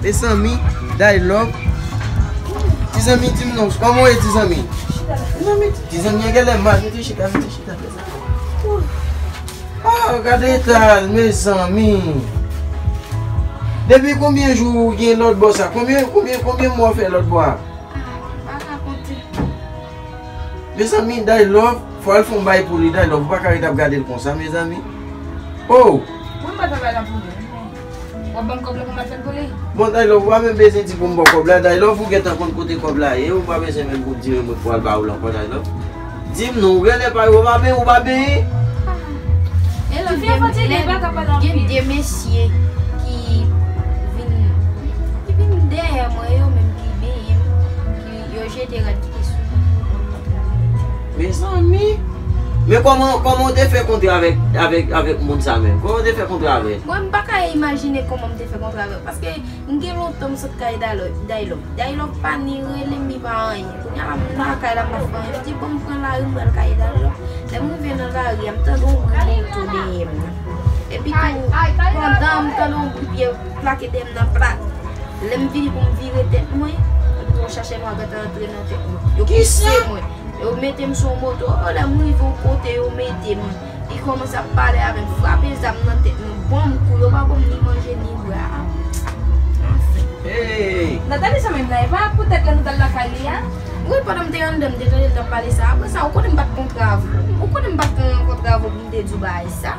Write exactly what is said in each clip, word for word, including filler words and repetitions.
Mezanmi, Daylove. Tizanmi, di m non, kòman w ye, tizanmi? Tizanmi, tizanmi an genlè mal, mete chita, mete chita. Ah, gade eta l, mezanmi. Depi konbyen jou w gen lòt bò sa? Konbyen, konbyen, konbyen mwa w fè lòt bò a? Ah, m pa ka konte. Mezanmi, Daylove, fò al fè yon bay pou li, Daylove, ou pa ka ret ap gade l konsa, mezanmi. Oh! Mwen pa travay la pou li. W ap ban m kòb la pou m al fè l pou li? Bon, Daylove, ou pa menm bezwen di pou m ba w kòb la, Daylove, ou gentan konn kote kòb la ye, ou pa bezwen menm pou di mwen pou al ba ou l ankò, Daylove. Di m non, ou genlè pa, ou pa benyen, ou pa benyen? Gen de mesye ki vin, ki vin dèyè mwen, yo menm ki benyen m, ki yo jete rad ki te sou mwen. Mezanmi! Men kòman, kòman w te fè kontre avèk, avèk, avèk moun sa menm? Kòman w te fè kontre avè l? Mwen, m pa ka imajine kòman m te fè kontre avè l, paske m gen lontan m sot kay Daylove. Daylove pa ni rele m, ni pa anyen. Kounye a la, m nan kay la, m pa fè anyen. M di, bon, m pran lari, m pral kay Daylove. Lè m rive nan lari a, m tande yon bri moto dèyè m nan. Epi tou, pandan m tande yon bri pye plake dèyè m nan plat. Lè m vini pou m vire tèt mwen, epi yon chachè nwa gentan antre nan tèt mwen. Yo pouse mwen. Yo mete m sou yon moto. Oh, lè m rive yon kote, yo mete m. Li kòmanse ap pale avè m, frape zam nan tèt mwen, ban m kou, yo pa ban m ni manje, ni bwè. Anfen. Hey! Nathalie, sa menm nan, e pa poutèt lè nou t al lakay li a? Wi, pandan m te anndan, m te tande l t ap pale sa. Apre sa, ou konnen m pa t kontre avè w. Ou konnen m pa t kontre avè w pou m te di w bagay sa.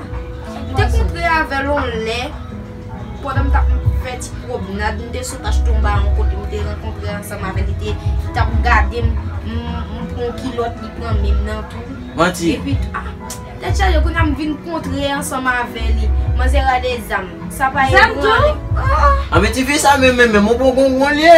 M te kontre avè l yon lè, pandan m t ap fè ti pwomnad, m te sot achte yon bagay yon kote, m te rankontre ansanm avè l, li te, li t ap gade m, m, m pran yon kilòt, li pran men m nan tou. Manti. Epi, ah, tèt chaje, kounye a m vin kontre ansanm avè li. Manzè rale zam. Sa pa ebranle. Ah! Anben, tifi sa menm, menm, menm, ou pran gongon l ye?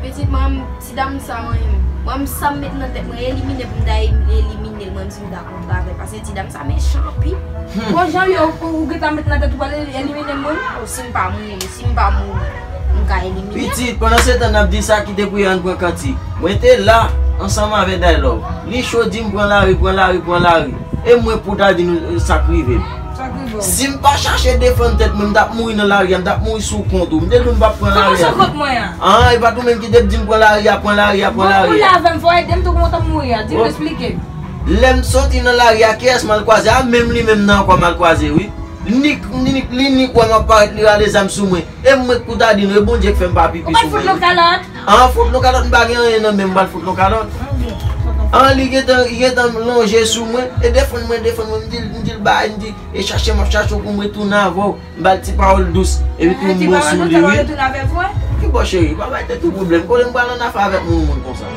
Pitit mwen, ti dam sa, mwen, mwen, sa m met nan tèt mwen, elimine pou m ta elimine l, mwen, m si m ta kontre avè l, paske ti dam sa mechan anpil. Hmm. Bon, jan yo, ou, ou gentan met nan tèt ou pral elimine m, mwen? Oh, si m pa mouri, si m pa mouri, m ka elimine l. Pitit, pandan se tan n ap di sa, kite priye, ann pran kantik. Mwen te la, ansanm avè Daylove. Li cho di m pran lari, pran lari, pran lari. E mwen pou ta di nou, eh, sa k rive m. Sa k rive w? Si m pa chache defann tèt mwen, m t ap mouri nan lari a, m t ap mouri sou kont ou. M te di w m p ap pran lari a. Kòman sou kont mwen an? Ah, e pa t ou menm ki te di m pran lari a, pran lari a, pran lari a. Bon, kounye a avè m, fò ede m tou kontan m mouri a. Di m, esplike m. Lè m soti nan lari a, kiyès m al kwaze a? Menm li menm nan ankò m al kwaze, wi. Nik, nik, li nik wè m ap parèt, li rale zam sou mwen. E mwen k pou ta di nou, e Bondye k fè m pa pipi sou mwen. Ou pral fout l yon kalòt? An, fout l yon kalòt, m pa gen anyen nan men m, m pral fout l yon kalòt. An, li gentan, li gentan lonje sou mwen, e defann mwen, defann mwen, m di l, m di l bay, m di, e chache m ap chache w pou m retounen avè w. M ba l ti pawòl dous, epi tou m bon sou li, wi. Ti pawòl dous, sa w retounen avè l vre? Ki bò cheri, pa bay tèt ou pwoblèm, kote m pral annafè avèk moun, moun konsa.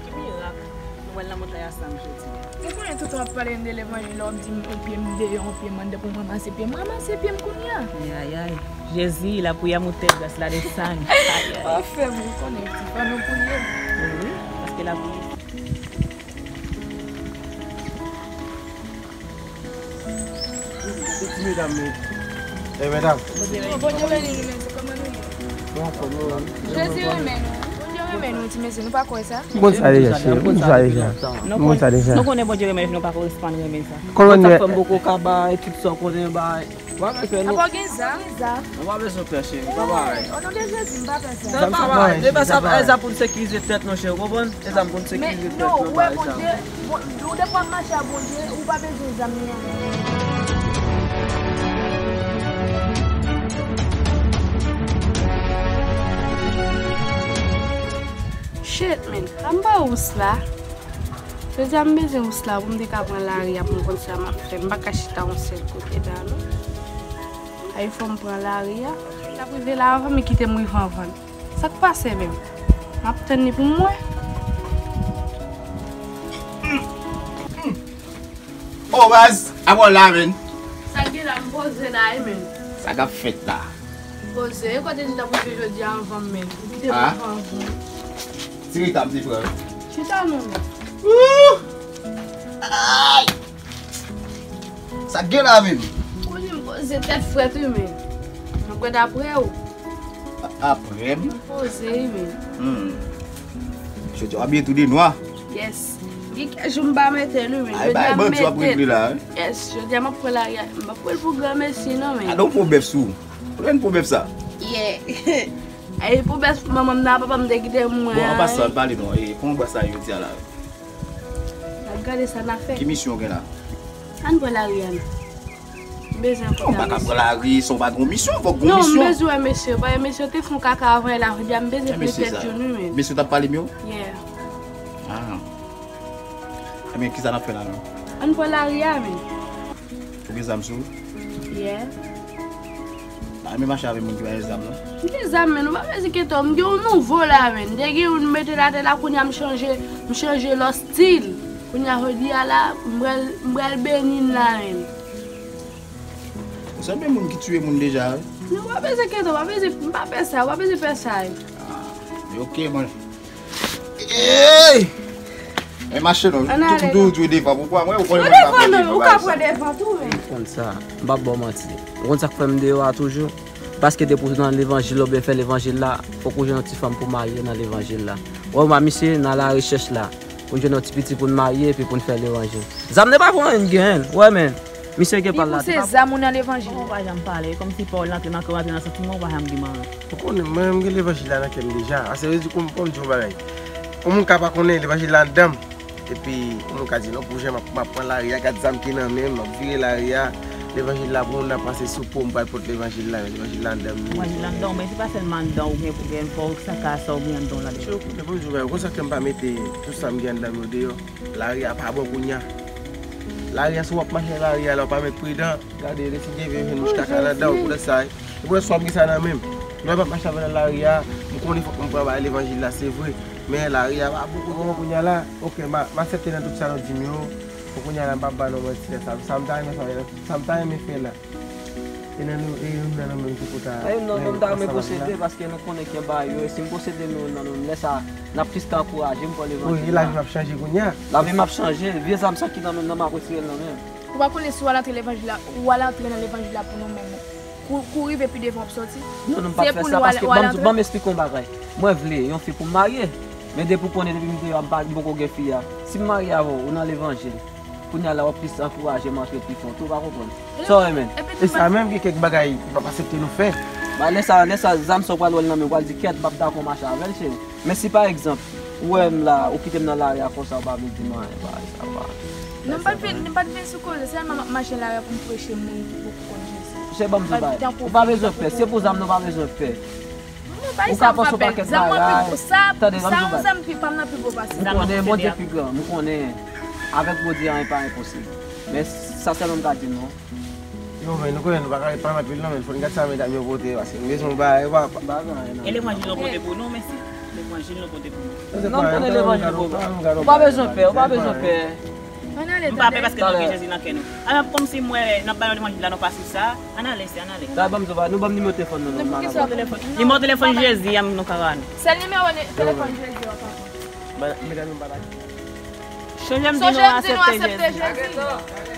Ki mirak nou wè l nan montagne ansanm jodi a. Ou konnen toutan w ap pale m de levanjil la, w ap di m yon pye m deyò, yon pye m anndan pou m ranmase pye m. Ranmase pye m kounye a. Ayayay. Jezi, la prière montait, grâce la descend. Ayay. Anfen, ou konnen, ti fò nou priye. Wi, paske la prière. Se ti medam yo. E medam. Bondye beni nou, mesye, kòman nou ye? Nou anfòm, wi. Jezi renmen nou. Bondye renmen nou, ti mesye, nou pa kwè sa? M konn sa deja, cheri, m konn sa deja. M konn sa deja. Nou konnen Bondye renmen nou, nou pa koresponn renmen sa. Konn sa fè m poko ka bay tout sa w konnen bay. Apa w gen zam? Nou pa bezwen pè, cheri, pa bay. O non de Jezi, m pa pè sa. Zam pa bay. E pa sa, e zam pou n sekirize tèt nou, cheri, ou konprann? E zam pou n sekirize tèt nou, bay zam. Ou wè Bondye, bon, ou depi w ap mache ak Bondye, ou pa bezwen zam nan. Shit, man. Anba ous la. Jodi a m bezwen ous la pou m te ka pran lari a pou m konn sa m ap fè. M pa ka chita yon sèl kote la, non. Ay, fò m pran lari a. L ap rive la anvan, men kite m rive anvan l. Sa k pase menm? M ap tann li pou m wè. Oh, baz, apa w la, menn? Sa k gen la, m poze la, wi, menn. Sa k ap fèt la? M poze, e kote n t ap rive jodi a anvan m, menn? Ou kite m rive anvan. Ti reta m te pran. Chita non, menn. Ooh! Ay! Sa k gen la menm? Kounye m poze tèt frèt wi menm. Mwen kwè daprè w. A-, aprè m? M poze wi menm. Hmm. Yo abiye tou de nwa. Yes. Gen kèk jou m pa mete l, wi, men jodi a m mete l. Yes, jodi a m ap pran lari a. M p ap pran l pou granmesi, non, men. Gade yon po bèf sou ou. Ou jwenn po bèf sa? Yeah. Ay, po bèf manman m nan, papa m te kite mwen. Bon, an pasan, pale non. E, kòman bwa sa yo di a la? N ap gade sa n ap fè. Ki misyon w gen la? Ann pran lari a, non. M bezwen kote a, mesye. Non, ou pa ka pran lari san w pa gen yon misyon, fòk gen yon misyon. Non, m bezwen wè mesye. Paske mesye te fè yon kaka avan yè la, jodi a m bezwen plen tèt youn, wi, men. Mesye t ap pale m yo? Yeah. Ah. Ebyen, kisa n ap fè la, menm? Ann pran lari a, men. Ou gen zam sou ou? Yeah. Pa renmen mache avèk moun ki pa gen zam, non. M gen zam, men, ou pa bezwen enkyete w. M gen yon nouvo la, men. M te gen youn, m mete l atè la, kounye a m chanje, m chanje lòt stil. Kounye a, jodi a la, m pral, m pral beni l la, men. Ou sanble moun ki tiye moun deja, wi. Non, ou pa bezwen enkyete w, ou pa bezwen, m pa pè sa, ou pa bezwen pè sa, wi. Ah, men ok, mwen. Ey! Men mache non, tout moun toujou dwe devan. Poukwa mwen, ou konnen mwen pa pran devan, ou ka pran devan tou, men. M konn sa, m p ap ba w manti. Ou konn sa k fè m deyò a toujou? Paske depi w nan levanjil la, oubyen fè levanjil la, fòk ou jwenn yon ti fanm pou marye nan levanjil la. Wè, w a misye nan larechèch la, pou n jwenn yon ti pitit pou n marye, epi pou n fè levanjil. Zam nan pa pou anyen, n genyen l. Wè, men. Misye gen pa l la. Pi pou se zam ou nan levanjil. Ou pa janm pale, kòmsi pawòl lan antre nan kè w, antre nan santiman, ou pa janm di m anyen. Ou konnen, mwen menm, m gen levanjil la nan kè m deja. A, sa vle di, kòm, kòm di yon bagay. Yon moun ka pa konnen levanjil la anndan m. Epi, yon moun ka di, non, pou jan m ap, m ap pran lari a, gad zam ki nan men m, m ap vire lari a. Levanjil la, pou moun nan panse sou po m pral pot levanjil la, men levanjil la anndan m. Levanjil la anndan w, men se pa sèlman anndan w gen pou gen, fò w saka sa w gen anndan w la deja. Mesye, ou konnen, bon, di yon bagay, ou konn sa k fè m pa mete tout sa m gen anndan m yo deyò. Lari a pa bon kounye a. Lari a, si w ap mache nan lari a la, w pa met pridan. Gade, lè si gen vye jwenn mouch kaka nan dan w, poutèt sa, e poutèt sa w ap gen sa nan men m. Lè m ap mache avè l nan lari a, m konnen fòk m pran bagay levanjil la, se vre. Men lari a pa bon kote non kounye a la. Ok, m a, m aksepte nan tout sa nou di m yo. Bon, kounye a la, m p ap ba nou manti nan sa. Sa m ta renmen fè, sa m ta renmen fè la. E nan nou, e youn nan nou menm ki pou ta. E youn nan nou menm ta renmen posede, paske nou konnen ke ba yo, e si m posede nou youn nan nou, lè sa, n ap plis ka ankouraje m pran levanjil la. Wi, e lavi m ap chanje kounye a. Lavi m ap chanje, vye zam sa ki nan men m nan, m ap retire l nan men m. Ou pa konnen si w al antre levanjil la, ou al antre nan levanjil la pou nou menm. Kou, kou rive pi devan w ap sòti. Non, non, m p ap fè sa, paske ban m, ban m esplike yon bagay. Mwen vle yon fi pou m marye, men depi w konnen depi m deyò a, m pa, m poko gen fi a. Si m marye avè w, ou nan levanjil. Kounye a la, w ap plis ankouraje m antre pi fon tou, w pa konprann? Sa w renmen? E sa menm, gen kèk bagay li p ap aksepte nou fè. Ba, lè sa, lè sa, zam sa w pral wè l nan men w, w pral di, "Kèt, m p ap dakò mache avè l, cheri." Men si, pa egzanp, ou wè m la, ou kite m nan lari a konsa, ou pa vin di m anyen, bagay sa, ou pa. Non, m pa t vin, m pa t vin sou koze, sèlman m ap mache lari a pou m preche moun ki poko konn Jezi. Chè, ban m di w bagay. Ou pa bezwen pè, se pou zam nan, ou pa bezwen pè. Ou ka panse yon pakèt bagay. Tande, ban m di w bagay. Zam pi pa m nan pi gwo pase. M konnen Bondye pi gran, m konnen avèk Bondye anyen pa enposib. Men sa sèlman m ka di nou. Non, men nou konnen nou pa ka ret pale anpil non, men fò n gad sa medam yo pote, paske m bezwen yon bagay, papa. E levanjil nou pote pou nou, mèsi. Levanjil nou pote pou nou. Non, m konnen levanjil nou pote. Ou pa bezwen pè, ou pa bezwen pè. M pa pè paske nou gen Jezi nan kè nou. Alò, kòmsi m wè n ap ba yo levanjil la, nou pa sou sa. Ann ale, sè, ann ale. Sa ban m, nou ban m nimewo telefòn nou, non. Nimewo telefòn Jezi a, nou ka ba nou. Sèl nimewo telefòn Jezi a, papa. Ba, medam yo pa la. Sonje m di nou aksepte Jezi.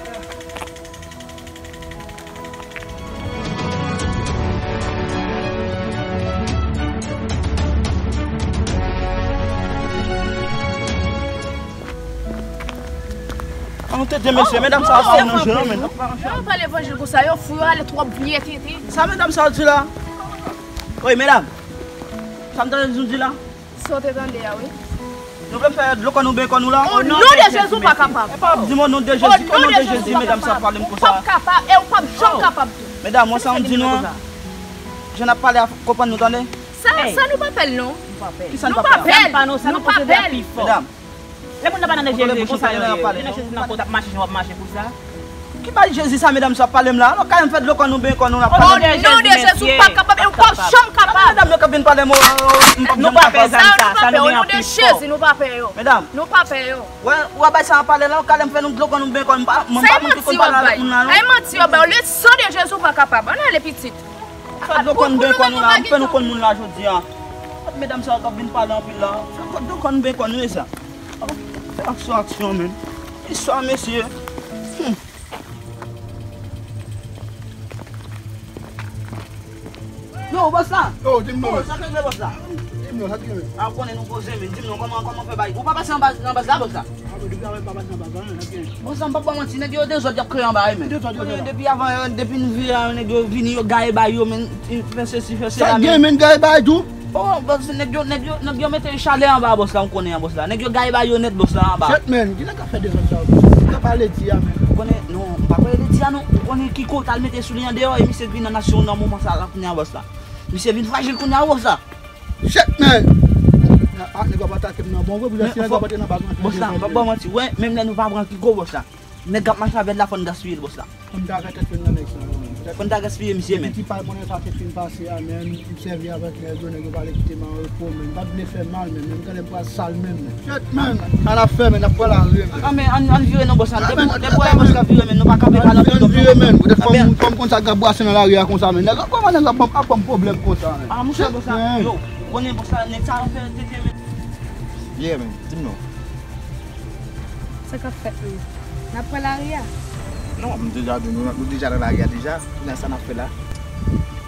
An tete mesye, medam sa a pa nan jan, men. Yo pa levanjil konsa, yo fou, yo ale twòp vye tete. Sa medam sa a di la? Wi, medam. Sa m tande nou di la? Sa w te tande a, wi. Nou vle fè dlo kò nou ben kò nou la? O non de Jezi, w pa kapab. E pa di m o non de Jezi, o non de Jezi, medam sa ap pale m konsa. Ou p ap kapab, e ou p ap janm kapab tou. Medam, wè sa m di nou an? Jan n ap pale a, konprann nou, tande? Sa, sa nou pa pè l non. Kisa nou pa pè? Nou pa pè l. Medam. Lè moun nan pa nan Jezi, konsa yo ye. Ou nan Jezi nan kont ap mache jan w ap mache konsa. Ki bay Jezi sa, medam sa ap pale m la? Alò, kay m fè dlo kò nou ben kò nou la. O non de Jezi, ou pa kapab, e ou p ap janm kapab. Medam yo k ap vin pale m, m p ap janm kapab. Sa nou pa pè, o non de Jezi, nou pa pè yo. Medam. Nou pa pè yo. Wè, ou a bay sa ap pale la, ou kale m fè nou dlo kò nou ben kò nou, m pa, mwen pa moun ki konn pale avèk moun la, non. Ay manti w ap bay, o le san de Jezi, ou pa kapab. Ann ale pitit. Fè dlo kò nou ben kò nou la, m fè nou konn moun la jodi a. Medam sa yo k ap vin pale anpil la, fè dlo kò nou ben kò nou, e sa. Fè aksyon, aksyon, men. Istwa, mesye. Hmm. Yo, bòs la. Yo, di m non, bòs. Sa k regle bòs la? Yo, sa k gen, men? A, ou konnen nou poze, men. Di m non, kòman, kòman fè bay? Ou pa pase anba, nan baz la, bòs la? A, men depi avan m pa pase nan baz la, men, sa k gen? Bòs la, m p ap ba w manti, nèg yo dezòd y ap kreye anba, wi, men. Dezòd, dezòd. Konnen depi avan, depi n vini a, nèg yo vini, yo gaye bay yo, men, fè sesi, fè sela, men. Sa k gen, men, gaye bay tou? Oh, bòs, nèg yo, nèg yo, nèg yo mete chalè anba, bòs la, ou konnen an, bòs la. Nèg yo gaye bay yo nèt, bòs la, anba. Shit, man, kilè k ap fè dezòd sa yo, bòs? Sa pa ledi a, men. Ou konnen, non, m pa kwè ledi a, non. Ou konnen Kiko t al mete sou li andeyò, e misye vin nan nasyon nan moman sa la, kounye a, bòs la. Misye vin frajil kounye a, bòs la. Shit, man! Ah, nèg w ap atake m nan bon vre, pou lè si nèg w ap antre nan baz mwen. Bòs la, m p ap ba w manti. Wè, menm lè nou pa pran Kiko, bòs la. Nèg k ap mache avè l la, fò n gaspiye l, bòs la. Fò n ta fè tèt nou nan nèg sa, man. Fò n ta gaspiye misye, men. Depi ti pal konnen sa te fin pase a, men, m sèvi avèk nèg yo, nèg yo pa vle kite m an repo, men. M pa t vle fè mal, men, men m tande m pral sal menm, men. Shit, man! Sa n ap fè, men, n ap pran lari, men. Ah, men, ann, ann vire non, bòs la. Depi, depi w wè bòs la vire, men, nou pa kanpe pa nan peyi dòk non. Ann vire, men. Poutèt fò m, fò m konn sa k ap brase nan lari a konsa, men. Nèg la, kòman nèg la ap ban m pwoblèm konsa, men? Ah, monchè, bòs la, yo, ou konnen bòs la, nèg sa yo fè tete, men. Yeah, men, di m non. Sa k ap fèt, men? N ap pran lari a? Non, m deja di w, nou, nou deja nan lari a deja. Kounye a sa n ap fè la?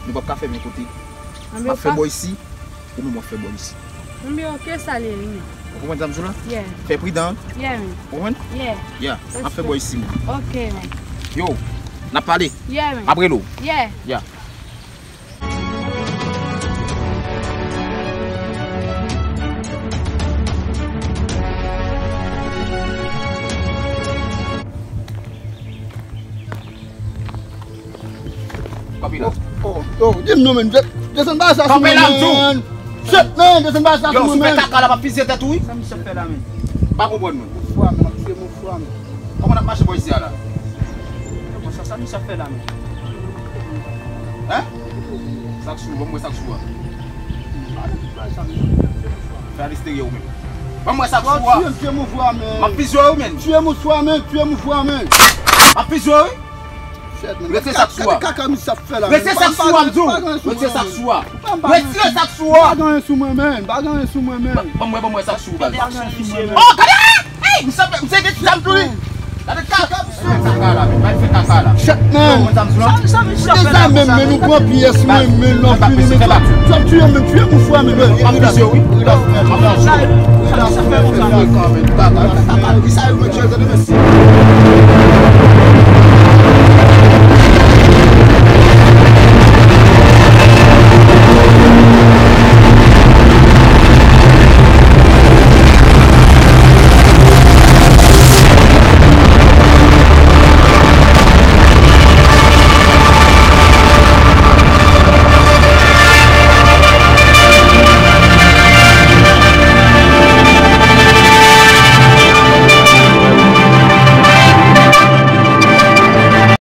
Nou p ap ka fèmen kote. M ap fè bò isi. Ou menm w ap fè bò isi. Mwen byen, oke, sa l ye, wi, men. Ou konprann sa m di w la? Yeah. Fè pridan. Yeah, men. Ou konprann? Yeah. Yeah. M ap fè bò isi, men. Oke, men. Yo, n ap pale. Yeah, men. M ap rele w. Yeah. Yeah. Kanpe la. Oh, oh, oh, di m non, men. Desann bagay sa sou mwen, men. Shit, men, desann bagay sa sou mwen, men. Yo, si w fè kaka la, m ap fizye tèt ou, wi. Sa misye ap fè la, men? M pa konprann, mwen. Moufwa, men, m ap tiye moufwa, men. Kòman n ap mache bò isi a la? Kòman sa, sa misye ap fè la, men? Hein? Sa k sou ou, ban m wè sa k sou ou a. Fè al eksteryè ou menm. Ban m wè sa k sou ou a. Tiye, tiye moufwa, men. M ap fizye w, men. Tiye moufwa, men, tiye moufwa, men. M ap fizye w, wi. Retire sa k sou ou a. Retire sa k sou ou a, m di w. Retire sa k sou ou a. Pa gen anyen sou mwen, men. Pa gen anyen sou mwen, men. Ban m wè, ban m wè sa k sou ou, baz. Oh, gade! Ey, misye, misye gen ti zam tou, wi. Gade kaka, misye. Kaka la, men. Bay fè kaka la. Shit, man. Sa, sa, misye ap fè la, men, nou pran pyès mwen, men, nou fini, men. T ap tiye, men, tiye moufwa, men. M ap fizye w, wi. M ap fizye w. Sa misye ap fè konsa, men. Kaka, kaka, kaka. Kisa yo mèt jwe, tande, mesye.